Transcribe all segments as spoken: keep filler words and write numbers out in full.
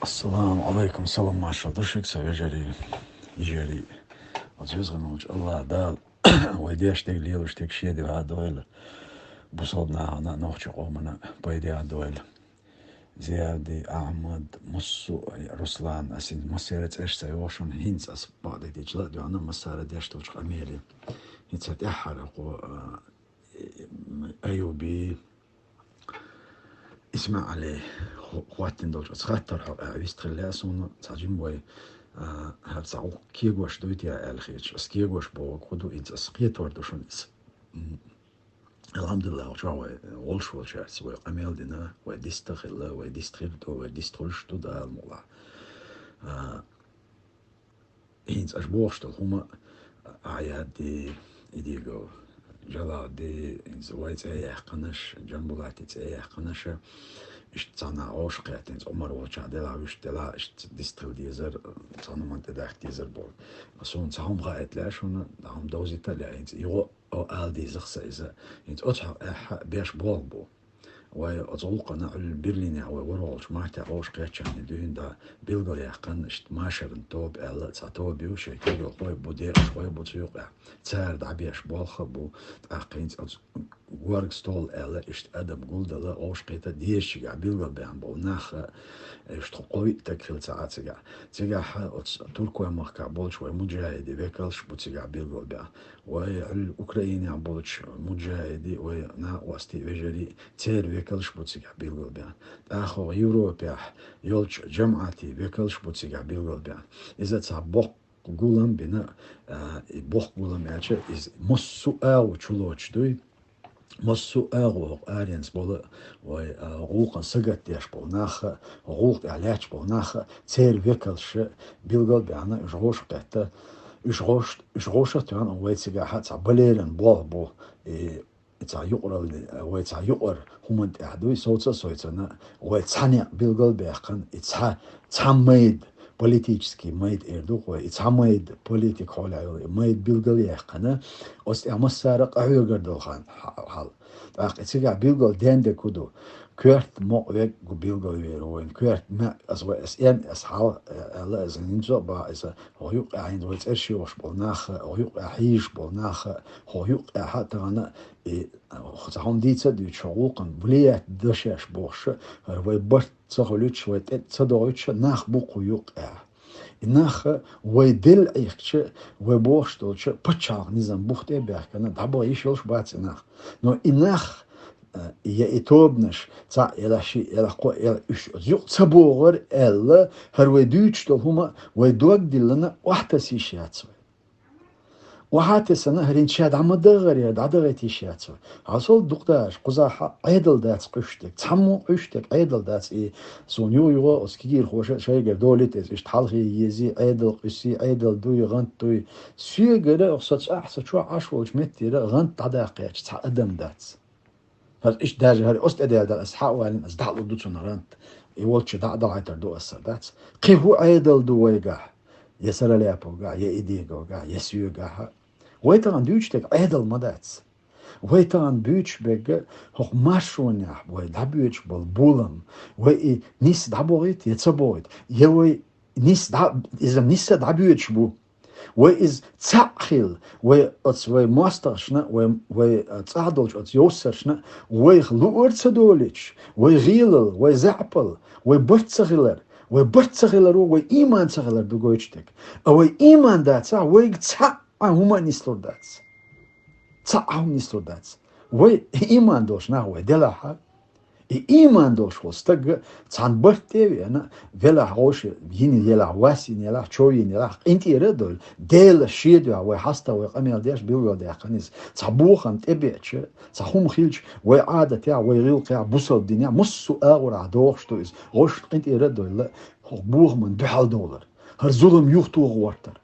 Ассаламу Ӏалайкум, салам-маршал ду шуьга, сан вежарий, йижарий. Оцу веза-воккхачу Аллах Дала вай деш дерг, лелош дерг шен дуьхьа дойла. Бусалба нахана а, нохчийн къомана а пайде а дойла. Зиявди, Ахьмад, массо а, Руслан, ас хӀинца массеран цӀераш ца йоху шуна, хӀинца ас бакъдерг дийцича ла а дуьхьал, массара деш долчу къамеле. ХӀинца тӀаьххьара кху, а, Аюби, ИсмаӀали хӀоттийна долчу оцу хаттарх хьо а вистхилла суна цхьа жима вай, а, хӀара цхьа гӀуллакх кегош дуй те аьлла хеташ. Ас кегош бохург хӀун ду, хӀинца ас кхетор ду шуна иза. М, алхьамдулиллахь, чохь вай волуш волчаьрца вай къамел дина, вай диста хилла, вай диста хир ду, вай диста хуьлуш ду, Дала мукъалахь. А, ХӀинца аша бохуш долу хӀума, Ахьядди, и дийго, Джалалди, хӀинца вай цӀе яьккхинарш, Джамбулати цӀе яьккхинарш, иштта цхьана Ӏоша кхетта, хӀинца Ӏумар волчохь делахь, вуьшта делахь, иштта диста хила дезар, цхьана хӀуманна тӀедахка дезар боху. Суна цхьа хӀума хаийта лаьа шуна, цхьа хӀума довзийта а лаьа, хӀинца юха а ала деза-кх сан иза. ХӀинца оцу хьокъехь а беш болх бу. Вай оцу гӀуллакхана Ӏуьллу Берлинехь вай ворхӀалгӀачу мартехь Ӏоша кхеччахьана дуьйна дӀа билгалъяьккхина, иштта машаран тоба аьлла, цхьа тоба ю, шайн куьйгалхой бу, декъашхой бу цу юкъехь. Цара дӀабеш болх а бу, тӀаккха хӀинца оцу горга стол аьлла, иштта адам гулдала, Ӏоша кхета дезачигахь билгалбаьхна болу нах а, иштта кхо-виъ стаг хилла ца Ӏа цигахь. Цигахь оцу Туркойн махкахь болчу вай муджахидийн векалш бу цигахь билгалбаьхна. Вай Ӏуьллу Украинехь болчу муджахидийн, вай накъостийн, вежарийн, церан векалш бу цигахь билгалбаьхна. ТӀаккха Европехь йолчу жамаӀатийн векалш бу цигахь билгалбаьхна. Иза цхьа боккха гулам бина, а, и боккха гулам аьлча, иза массо а агӀо чулоцуш дуй. Массо а агӀо хӀокху аренца болу вай, а, гӀуллакхана сагатдеш болу нах а, гӀуллакх тӀехь лаьтташ болу нах а, церан векалш а билгалбаьхна, уьш гӀоша кхетта. Уьш гӀош-, уьш гӀоша а тоьхна, вай цигахь а цхьа балеран болх бу, и цхьа юкъаралла, вай цхьа юкъара хӀуманна тӀехь дуй, совца а сойцана, вай цхьа некъ билгалбаьккхина, и цхьа, цхьа майда, политический майда эр ду-кх вай, и цхьа майда, политика хьолехь йолу и майда билгалъяьккхина, оцу тӀехь массара а къахьоьгур долу хан хьал. ТӀаккха и цигахь билгал ден дерг хӀун ду? Коьрта мукъа верг а билгалвер ву вайна. Коьрта ма-, аса вай, аса эн, аса хьал, э, аьлла, аса хӀинца а боху, аса хӀокху юккъехь хӀинца вай цӀераш йохуш болу нах а, хӀокху юккъехь хьийзаш болу нах а, хӀокху юккъехь а тахана и, хӀокху цхьа хӀума дийца а дуьйцуш, хӀокху гӀуллакхана влиять до шаьш бохуш, хӀара вай барт ца хуьлуьйтуш, вай тӀе ца догӀуьйтуш нах бу кху юккъехь. И нах а вай делла Ӏехкича, вай бохуш долчу пачхьалкхан низам бух тӀе а баьхкина, дӀабаха йиш йолуш бац и нах. Но и нах, а, я и тобанаш, цхьаъ елахь, шиъ елахь, кхоъ елахь, уьш оцу юкъа ца богӀура аьлла, хӀара вай дуьйцуш долу хӀума вай дог диллина охьатаса йиш яц вай. Охьа а тесна, хӀара хӀинца ша дӀа ма дагӀара, яра дӀадахийта йиш яц вай. Хьан сол дукха дахьаш, кхузахь Ӏедал дац къуьйсуш дерг. Цхьаммо къуьйсуш дерг Ӏедал дац и. Суна юха-юха оцу кегийрхоша шайгара долийта иза, иштта хьалхе езий, Ӏедал къуьйсий, Ӏедал дуй, гӀант дуй. Соьгара, со цӀахь, со чохь Ӏаш волчу меттера гӀант дӀадаккхийча цхьа адам дац. ХӀара иштта даже хӀара оцу тӀе даьлла дара, аса хьа а валийна, аса дӀа а лур ду цунна гӀант. И волчу дӀа а далхьийтар ду аса, дац. Кхин хӀун Ӏедал ду вайгахь? Я Саралаповгахь, я Идиговгахь, я соьгахь а. Вай тахана дуьйцуш дерг Ӏедал ма дац. Вай тахана буьйцуш берг а хӀокху маршонехь вай дӀабоьдуш болу болам, вай и нисса дӀабохийта я ца бохийта, я вай нисса дӀа-, иза нисса а дӀабоьдуш бу. Вай иза цхьаъ хилла, вай оцу вай мостагӀашна, вай, вай, а, цӀахь долчу оцу йовссаршна, вайх луъар а ца долуьйтуш, вай гӀелал, вай заьӀапал, вай барт ца хилар, вай барт ца хилар ву, вай ийман ца хилар ду гойтуш дерг. А вай ийман дацахь, вайга цхьаъ а хӀума а нислур дац. Цхьаъ а хӀума нислур дац. Вай ийман долуш нах вай делахь а, и ийман долуш волу стаг цхьана барт тӀе а веана, велахь гӀоша йина елахь, вас йина елахь, чов йина елахь, къинтӀера а дойлу, Дела шен дуьхьа вай хьаста вай къамел деш билгалдаьккхина иза. Цхьа бохам тӀебеача, цхьа хӀума хилча, вай Ӏадатехь, вай гӀиллакхехь, бусалба динехь, массо а агӀорахь дохуш ду иза. ГӀошна къинтӀера а дойлу, хӀокху бохаман дуьхьал довлар. ХӀара зулам юхатоха гӀортар.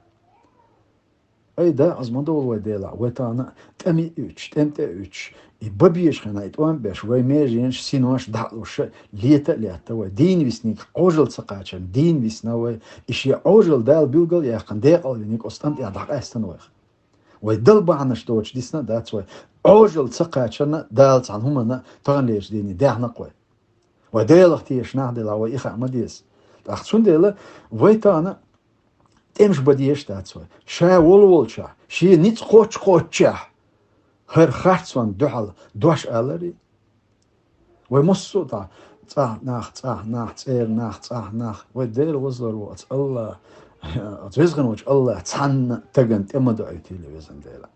Ай, декъаза ма довла вай, Делахь, вай тахана тӀами а уьттуш, тӀеман тӀе а уьттуш, и бан безаш хенахь, и тӀом а беш, вай меженаш, синош дӀа а луш, лета а летта вай. Дийна виснарг Ӏожалла ца кхачарна, дийна висна вай, и шен Ӏожалла Дала билгал а яьккхина, декъалвинарг оцу тӀам тӀехь дӀакъаьстина вайх. Вай Далла бахьанаш доцуш дисна а дац вай. Ӏожалла ца кхачарна, Дала цхьана хӀуманна таханлерчу дийне даьхна-кх вай. Вай Делах тешаш нах делахь, вай и хаа ма деза. ТӀаккха цундела вай тахана тӀемаш бан дезаш дац вай. Ша волавелча, шен ницкъ кхоччу-кхоччехь, хӀара харцонна дуьхьал дош аларе. Вай массо а дӀа, цӀахь нах, цӀахь нах, цӀера нах, цӀахь нах, вай Дела возлар ву оцу Алла, оцу везгӀан волчу Алла цхьанна тагана тӀе ма доуьйтийла, везан Дела.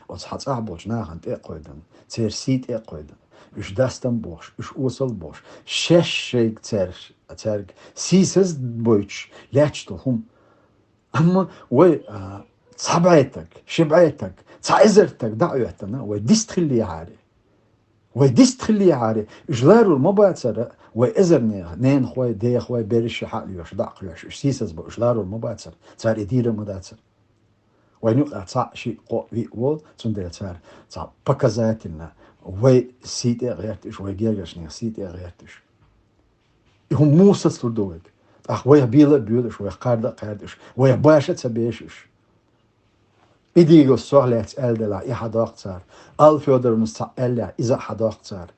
Оцу хьан цӀахь болчу нахана тӀе а кхойдан, церан сий тӀе а кхойдан, уьш дастам бохуш, уьш осал бохуш, шаьш шайга цаьрга, цаьрга сийсаз бойтуш лаьтташ долу хӀума. Амма вай, а, цхьа бӀе таг, ши бӀе таг, цхьа эзар таг дӀа а хӀоьттина, вай дистхиллехьара. Вай дистхиллехьара, уьш ларур ма бацара, вай эзарнех, ненахой, дехой, берриш а хьа а лоьхуш, дӀа а кхоьхьуш, уьш сийсаз бо, уьш ларур ма бацара, цара и дийр а ма дацара. Вайн юкъахь цхьаъ, шиъ, кхоъ, виъ волу, цундела цара цхьа показательно вай сий тӀе а гӀерта уьш, вай гергарчу нехан сий тӀе а гӀерта уьш. И хӀума муха сацалур ду вайга? ТӀаккха вайх бела а боьлу уьш, вайх кхарда а кхаьрда уьш, вайх баша а ца беша уьш. И дийгал сох лаьцна аьлла делахь, и хьадоккху цара. Алла Фёдоровнас цхьаъ аьллехь, иза а хьадоккху цара.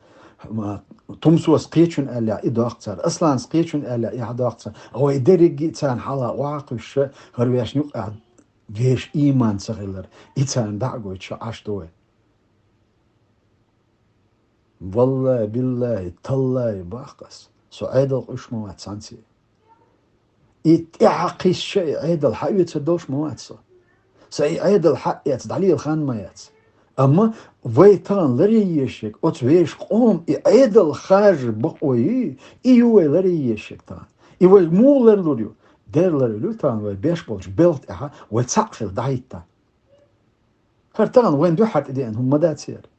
Ма, Тумсос кхечунна аьллехь, и доккху цара. Асланас кхечунна аьллехь, и хьадоккху цара. Вай дерриге а царна хьалха охьа а кхуьссуш, хӀара вешан юкъахь вешан ийман ца хилар, и царна дӀа а гойтуш Ӏаш ду вай. Валлахи, биллахи, таллахи, боху ас, со Ӏедал къуьйсуш ма вац цхьаьнцций. И тӀаьхьа кхиссича и Ӏедал хьаоьцур долуш ма вац со. Сан и Ӏедал хьаэца дӀалела хан ма яц. Амма вай тахана ларъян езаш ерг, оцу вешан къоман и Ӏедал харжа бакъо ю, и ю вай ларъян езаш ерг тахана. И вай муха ларлур ю? Дера ларъян ю тахана вай беш болчу белхан тӀаьхьа вай цхьаъ хилла дӀахӀитта. ХӀара тахана вайна дуьххьара тӀедеана хӀума ма дац хӀара.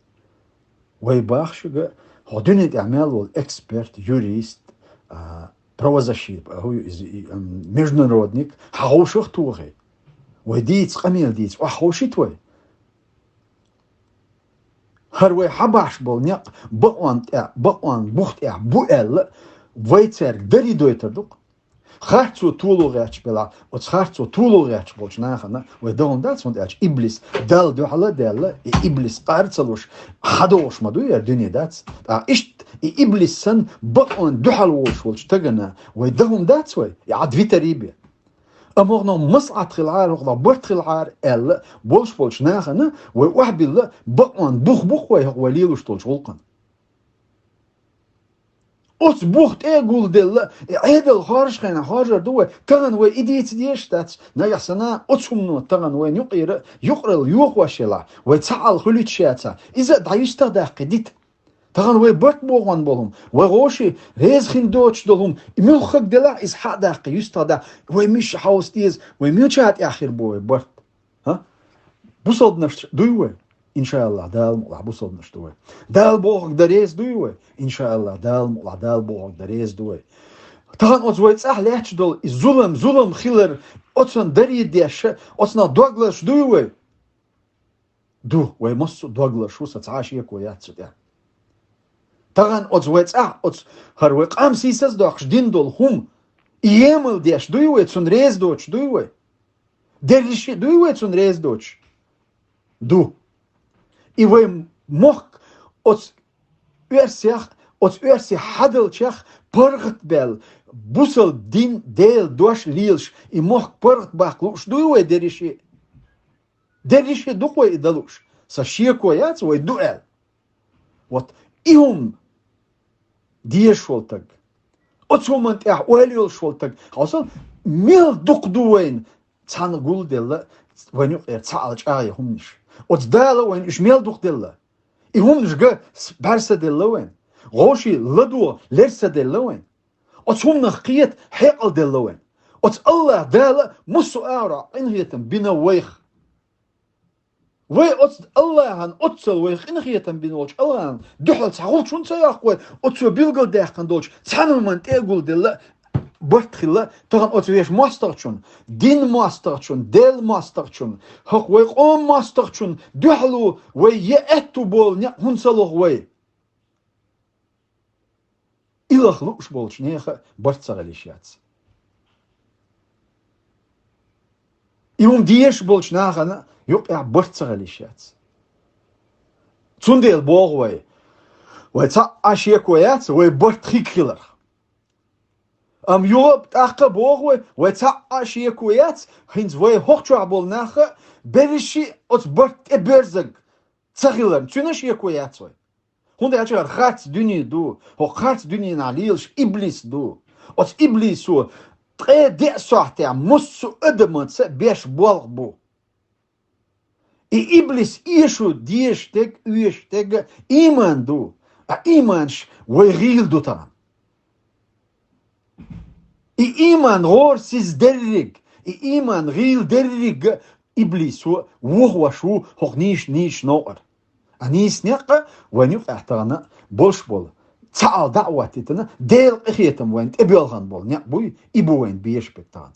Вай боху шуьга, хӀокху дуьнен тӀехь мел волу эксперт, юрист, а, правозащит-, а, хӀун ю иза, и, ам, международник, хьан ховшах а тухий. Вай дийца, къамел дийца, охьаховшийта вай. ХӀара вай хьабахьаш болу некъ бакъонна тӀехь, бакъонна бух тӀехь бу аьлла, вай цаьрга дарий дойтур ду-кх. Харцо толо гӀерташ белахь, оцу харцо толо гӀерташ болчу нахана вай дан хӀума дац, хӀунда аьлча иблис Далла дуьхьал а даьлла, и иблис къар а ца луш, хьадогӀуш ма ду, яра дуьне дац. ТӀаккха иштта и иблис санна бакъонна дуьхьал волуш волчу стагана вай дан хӀума дац вай, и Ӏад витарий бен. Амма хӀокхунах маслаӀат хилахьара, хӀокхунах барт хилахьара аьлла, болуш болчу нахана вай охьабилла бакъонна бух бу-кх вай хӀокху вай лелош долчу гӀуллакхана. Оцу бух тӀе а гулделла, и Ӏедал хоржучу хенахь хоржур ду вай. Тахана вай и дийца дезаш дац. Нагахь санна оцу хӀумано тахана вайна юкъера, юкъаралла йохош елахь, вай цхьаалла хуьлуьйтуш яцахь, иза а дӀаюьстах даккхий дита. Тахана вай барт бохонна болу хӀума, вай гӀоший реза хин доцуш долу хӀума, и муьлххаг делахь, иза хьа а даккхий, юьстах даккхий, вай миша хьовса деза, вай мича тӀехь хир бу вай барт? ХӀа? Бусалбанаш дуй вай? Иншааллах, Дала мукъалахь бусалбанаш ду вай. Дала бохург дан реза дуй вай? Иншааллах, Дала мукъалахь Дала бохург дан реза ду вай. Тахана оцу вай цӀахь лаьтташ долу и зулам, зулам хилар, оцунна дарий деш, оцунах догларш дуй вай? Ду, вай массо а догларш ву, сан цхьа а шеко яц цу тӀехь. Тахана оцу вай цӀахь, оцу хӀара вай къам сийсаз а доккхуш дина долу хӀума, и емал деш дуй вай, цунна реза доцуш дуй вай? Дерриш а дуй вай цунна реза доцуш? Ду. И вай мохк оцу оьрсех, оцу оьрсех хьадалчех паргӀат баьлла, бусалба дин, Делан дош лелаш, и мохк паргӀат баккха лууш дуй вай дерриш а? Дерриш а ду-кх вай и дан лууш? Сан шеко яц вай ду аьлла. Вот и хӀума дезаш волу таг, оцу хӀуманна тӀехь ойла йолуш волу таг, хьовсал, мел дукха ду вайна цхьаьна гулделла, вайна юкъера цхьаалла чӀагӀъян хӀуманаш. Оцу Дала вайна уьш мел дукха делла. И хӀуманаш ган с-, бӀаьрса делла вайна. ГӀовший ладогӀа лерса делла вайна. Оцу хӀуманах кхета хьекъал делла вайна. Оцу Аллах Дала массо а агӀор къинхетам бина вайх. Вай оцу Аллахьан, оццал вай къинхетам бина волчу Аллахьан дуьхьал цхьа гӀулч хӀунда ца йоккху вай, оцо билгалдаьккхина долчу цхьана хӀуманна тӀе а гулделла, барт хилла, тахана оцу вешан мостагӀчун, дин мостагӀчун, Дел мостагӀчун, хӀокху вай къоман мостагӀчун дуьхьало вай е аьтту болу некъ хӀунда ца лоху вай? И лаха лууш болчу нехан барт ца хила йиш яц. И хӀума дезаш болчу нахана юкъехь барт ца хила йиш яц. Цундела боху вай, вай цхьа а шеко яц, вай барт хиг хиларх. Амма юха а тӀаккха а боху вай, вай цхьа а шеко яц, хӀинца вай хӀокху чохь болу нах а берриш а оцу барт тӀе боьрзаг ца хиларна, цуьнан а шеко яц вай. ХӀунда аьлча хӀара харц дуьне ду, хӀокху харц дуьненахь лелаш иблис ду. Оцу иблисо ткъе деа сохьтехь массо а адамаца беш болх бу. И иблис эшо дезаш дерг, оьшуш дерг а ийман ду, а ийманаш вай гӀийла ду тахана. И ийман гӀорасиз дерриг, и ийман гӀийла дерриг а иблисо вохош ву хӀокху нийса, нийса новкъара. А нийса некъ а вайна юкъахь тахана болуш болу, цхьаалла дӀа а хӀоттийтина, Делан къинхетам вайна тӀебоьлхана болу некъ буй, и бу вайна беш берг тахана.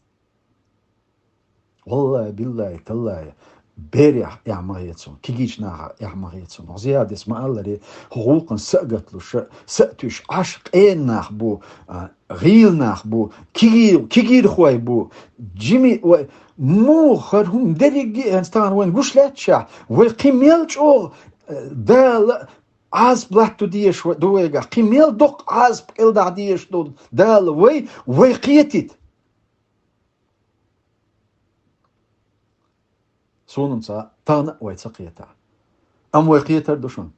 Валлай, биллай, таллай, берех эхь ма хецун, кигичу нахах эхь ма хецун. ХӀокху Зиядис ма-аллара, хӀокху гӀуллакхана са а гатлуш, са а туьйсуш, Ӏаш къена нах бу, а, гӀийла нах бу, кигий-, кигийрхой бу, жимий вай, муха хӀара хӀума дерриге а хӀинца тахана вайна гуш лаьтташехь, вай кхин мел чӀогӀа, а, Дала Ӏазап латто дезаш ду вайгахь, кхин мел доккха Ӏазап кӀелдахьа дезаш ду Дала вай, вай кхетийта. Суна-м ца, тахана а вай ца кхетахь. Амма вай кхетар ду шуна.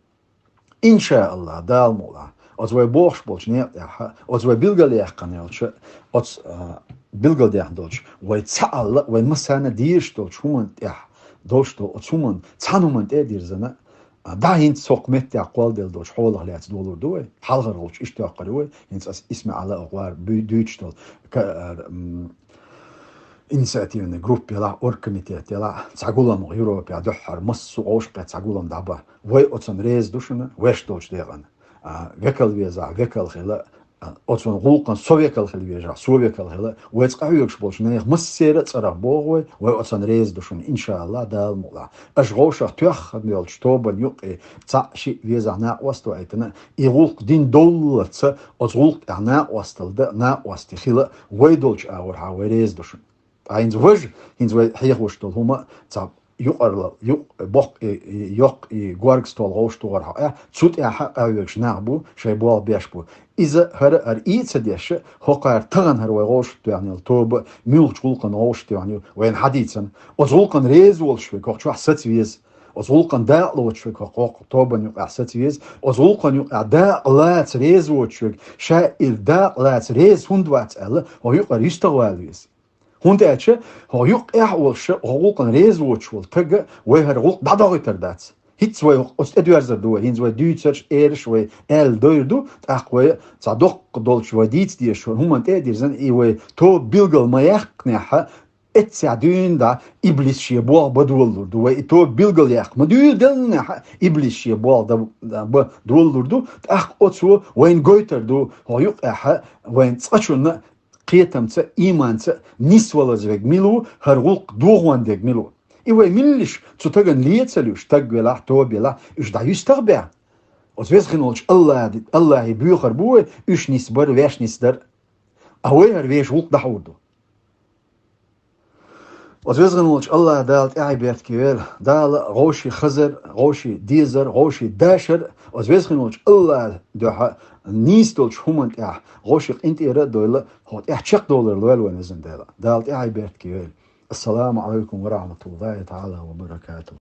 Иншааллахь, Дала мукъалахь, оцу вай бохуш болчу некъа тӀехь, оцу вай билгалъяьккхина йолчу, оцу, а, билгалдаьхна долчу, вай цхьаалла а, вай массарна а дезаш долчу хӀуманна тӀехь, долуш долу оцу хӀуманна, цхьана хӀуманна тӀе а дирзина, а, дӀа хӀинца цхьа меттехь кхолладелла долчу хьолах лаьцна долур ду вай, хьалхара гӀулч иштта йоккхур ю вай, хӀинца ас Исмаил а вай дуьйцуш долу, ка-, а, м, инициативный группа елахь, оргкомитет елахь, цхьа гулам Европехь дуьххьара массо а вовшахкхетта цхьа гулам дӀабан. Вай оцунна реза ду шуна, веш долчу декъана. А, векал везахь, векал хила, а, оцунна гӀуллакхана со векал хила везахь, со векал хила. Вайца къахьоьгуш болчу нехан массеран а цӀарах боху вай, вай оцунна реза ду шуна, иншааллахь, Дала мукъалахь. Аша вовшах тоьхна йолчу тобанна юккъе цхьаъ-шиъ везахь накъост а ваийтина, и гӀуллакх дина довллалц, оцу гӀуллакх тӀехь накъосталла дан, накъостий хила вай долчу агӀорхьа вай реза ду шуна. Ткъа хӀинца важа, хӀинца вай хьехош долу хӀума цхьа юкъарла, юкъ-, боккха и, и, йоккха и горга стол гӀовшахтохархьама, цу тӀехь къахьоьгуш нах бу, шайн болх беш бу. Иза хӀара, хӀара и а ца деш, хӀокхара тахана хӀара вай гӀовшахтоьхна йолу тоба, муьлхачу гӀуллакхана гӀовшахтоьхна ю, вайна хьадийцина. Оцу гӀуллакхана реза волуш верг хӀокху чохь саца веза. Оцу гӀуллакхана дакъа лоцуш верг хӀокху тобанна юкъахь саца веза. Оцу гӀуллакхана юкъахь дакъа лаца реза воцуш верг, ша и дакъа лаца реза хӀунда вац аьлла, хӀокху юкъара юьстагӀвала веза. ХӀунда аьлча хӀокху юккъехь а волуш, хӀокху гӀуллакхана реза воцуш волу стаг вай хӀара гӀуллакх дӀадохуьйтур дац. ХӀинцца вай оцу тӀедоьрзур ду вай, хӀинца вай дуьйцурш, эраш вай аьлла дойр ду, тӀаккха вай цхьа доккха долчу вай дийца дезачу хӀуманна тӀе а дирзина, и вай тоба билгал ма яьккхинехь, эццехь дуьйна дӀа иблис шен болх бан долалур ду. Вай и тоба билгал яккха ма дуьйладеллинехь, иблис шен болх дан, дан бан долалур ду, тӀаккха оцо вайна гойтур ду, хӀокху юккъехь вайна цкъачунна кхетамца, ийманца нисвалаза верг мила ву, хӀара гӀуллакх дохондерг мила ву. И вай милла иштта цу стагана лен ца луьйш, стаг велахь, тоба елахь, уьш дӀа юьстах а бен. Оцу веза хин волчу Аллахь-, Аллахье боьхур бу вай, уьш нисбар, ваьш нисдар. А вай хӀара вешан гӀуллакх дӀахьур ду. Оцу веза хин волчу Аллахь Дала тӀаьхье беркате йойла. Дала вовшийн хазар, вовшийн дезар, вовшийн дашар, оцу веза хин волчу Аллахьан дуьхьа нийса долчу хӀуманна тӀехь вовшийн къинтӀера а дойла, хӀокху тӀехь чекхдовлар лойла вайн везан Дала. Дала тӀаьхье беркате йойла. Ассаламу Ӏалайкум ва рахьматуллахӀи таӀала ва баракатухӀ.